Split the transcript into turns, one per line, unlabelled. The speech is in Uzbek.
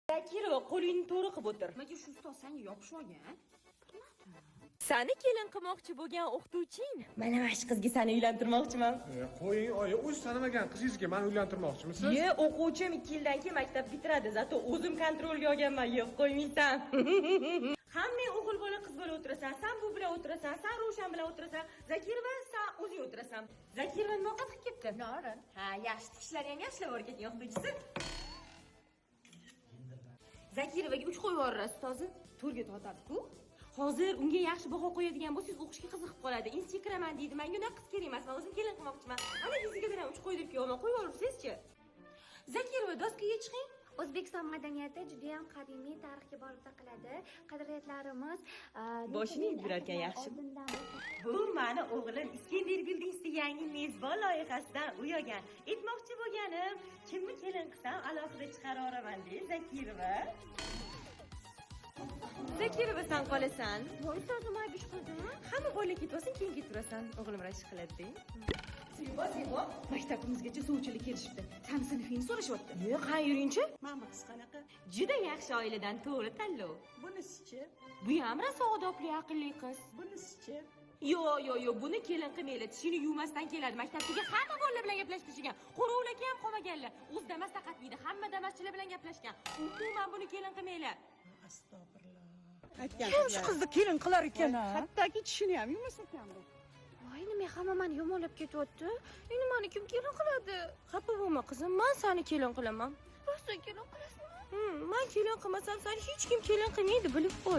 Zakirova, qo'lingni to'g'ri qilib o'tir.
Nimaga shu ustoz senga yopishib olgan?
Sani kelin qilmoqchi bo'lgan o'qituvching. Mana shu qizga seni uylantirmoqchiman.
Qo'ying oyi, o'zi tanimagan qizingizga mani uylantirmoqchimisiz?
Ye, o'quvchim 2 yildan keyin maktab bitiradi. Зато o'zim kontrolga olganman, yeb qo'ymaysan. Hamma o'g'il bola, qiz bola o'tirasan. San bu bilan o'tirasan, san Rushan bilan o'tirasan. Zakirova, san o'zing o'tirasan. Zakirova nima ovqat qilib ketdi?
Norin.
Ha, yaxshi, tishlari ham yaxshilab o'rgatgan o'qituvchisi. Zakirovaga 3 qo'yib yuborasiz, ustozi. To'rga tortadi-ku. Hozir unga yaxshi baho qo'yadigan bo'lsangiz, o'qishga qiziqib qoladi. Institutga kiraman deydi. Menga unaqa qiz kerak emas. Men o'zim kelin qilmoqchiman. Ana fizikadan ham 3 qo'ydirib kelyapman. Qo'yib yuboribsizchi. Zakirova, doskaga chiqing.
O'zbekiston madaniyati juda ham qadimiy tarixga borib taqaladi. Qadriyatlarimiz
Boshini
necha ming
yurarkan
asrlar
yaxshi.
oldindan
Bu mani o'g'lim Iskender Buildings'da yangi mezbon loyihasidan uy olgan. Aytmoqchi bo'lganim, kimni kelin qilsam alohida chiqarib yuboraman de, Zakirova. Zakirova, san qolasan.
Voy, ustozim, man 5 qo'ydim.
Hamma bola ketib, keyin ketirasan. O'g'lim rashk qiladi.
Zebo, Zebo, maktabimizgacha sovchilar kelishibdi. Sani sinfingni so'rashyapti.
Yo'q, ha, yuringchi.
Mana qiz qanaqa?
Juda yaxshi oiladan, to'g'ri tanlov.
Bunisichi?
Bu ham rosa odobli, aqlli qiz.
Bunisichi?
Yo'q, yo'q, yo'q, buni kelin qilmanglar. Tishini yuvmasdan keladi. Maktabdagi hamma bolalar bilan gaplashib tashlagan. Qo'rovlaka ham qolmaganlar. O'zi Damas taqatmaydi. Hamma damaschilar bilan gaplashgan. Umuman buni kelin qilmanglar.
Astag'firulloh.
Kim shu qizni kelin qilar ekan, a?
Hattoki tishini ham yuvmas ekan bu.
Voy, nima hamma mani yomonlab ketyapti? Endi mani kim kelin qiladi?
Xafa bo'lma, qizim, men seni kelin qilaman.
Rostdan kelin qilasizmi?
Man kelin qilmasam, seni hech kim kelin qilmaydi, bilib qo'y.